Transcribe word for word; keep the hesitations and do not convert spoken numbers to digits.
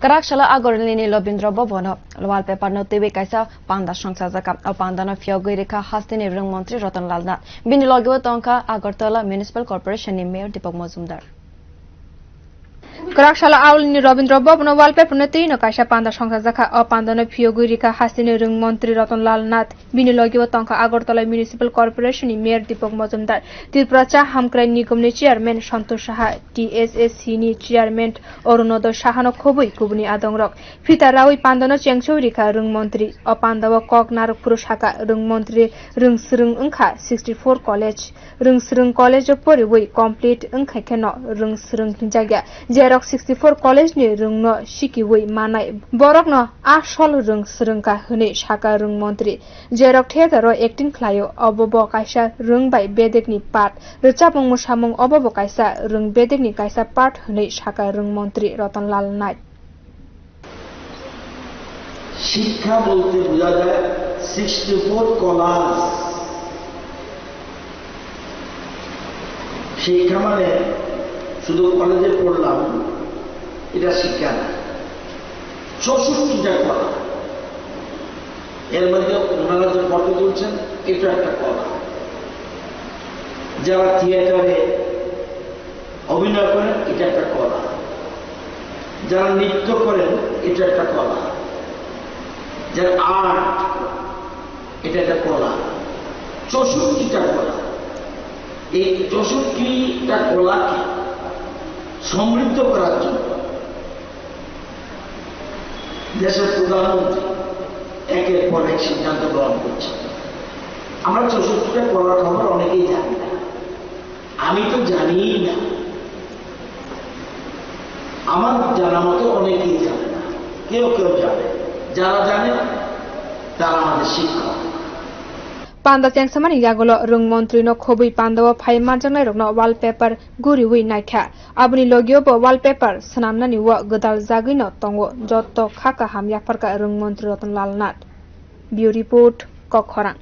Kwrak salo Agartalani Rabindra Bhavan-o wallpaper-no twiwi kaisa panda songchajakha. O pandano phiyogwi rikha hasteni rwng montri Ratan Lal Nath. Bini logeo tongkha Agartala Municipal Corporation-ni Mayor Deepak Majumdar. Kwrak salo Agartalani Rabindra Bhavan-o wallpaper-no twino kaisa panda songchajakha. O pandano phiyogwi rikha hasteni rwng montri Ratan Lal Nath. Bini logeo tongkha Agartala Municipal Corporation-ni Mayor Deepak Majumdar, Tripura Cha Hamkrai Nigomni Chairman Santosh Saha, T S S C-ni Chairman Arunodoi Sahano khobwi kubuni adongrok. Phita rawi pandano chengchoi rikha rwng montri. O pandao kok narwk phuru sakha rwng montri rwng swrwng wngkha sixty four college. Rwng swrwng college-o poriwi complete wngkhai kheno rwng swrwng hinjakya. Jerok sixty four college-ni rwngno sikiwi manai borokno asol rwng swrwngkha hwnwi sakha rwng montri. Jerok theater-o acting khlaio, obo bo kaisa rwng bai bedekni part. Rwchapmung mwsamung obo bo kaisa rwng bedekni kaisa part hwnwi sakha rwng montri Ratan Lal Nath. শিক্ষা বলতে বোঝা যায় sixty four callous. শিক্ষা মানে শুধু কলেজে পড়লাম, এটা শিক্ষা না, চৌষট্টিটা কলা। এর মধ্যে ওনারা যে ফটো তুলছেন, এটা একটা কলা। যারা থিয়েটারে অভিনয় করেন, এটা একটা কলা। যারা নৃত্য করেন, এটা একটা কলা। যারা আর্ট, এটা একটা কলা। চৌষট্টিটা কলা। এই চৌষট্টিটা কলাকে সমৃদ্ধ করার জন্য দেশের প্রধানমন্ত্রী একের পর এক সিদ্ধান্ত গ্রহণ করছেন। আমরা চৌষট্টিটা কলার খবর অনেকেই জানি না। আমি তো জানিই না। আমার জানা মতো অনেকেই জানে না, কেউ কেউ জানে। যারা জানে, তারা আমাদের শিক্ষক। Panda chengsamani yagulo rwng montrino khobwi pandao phai manjaknairokno wallpaper guriwi naikha. Aboni logio bo wallpaper swnamnani o gwdal jagwino tongo. Jotto kha kaham yapharkha rwng montri Ratan Lal Nath. Bureau Report, Kokkhorang.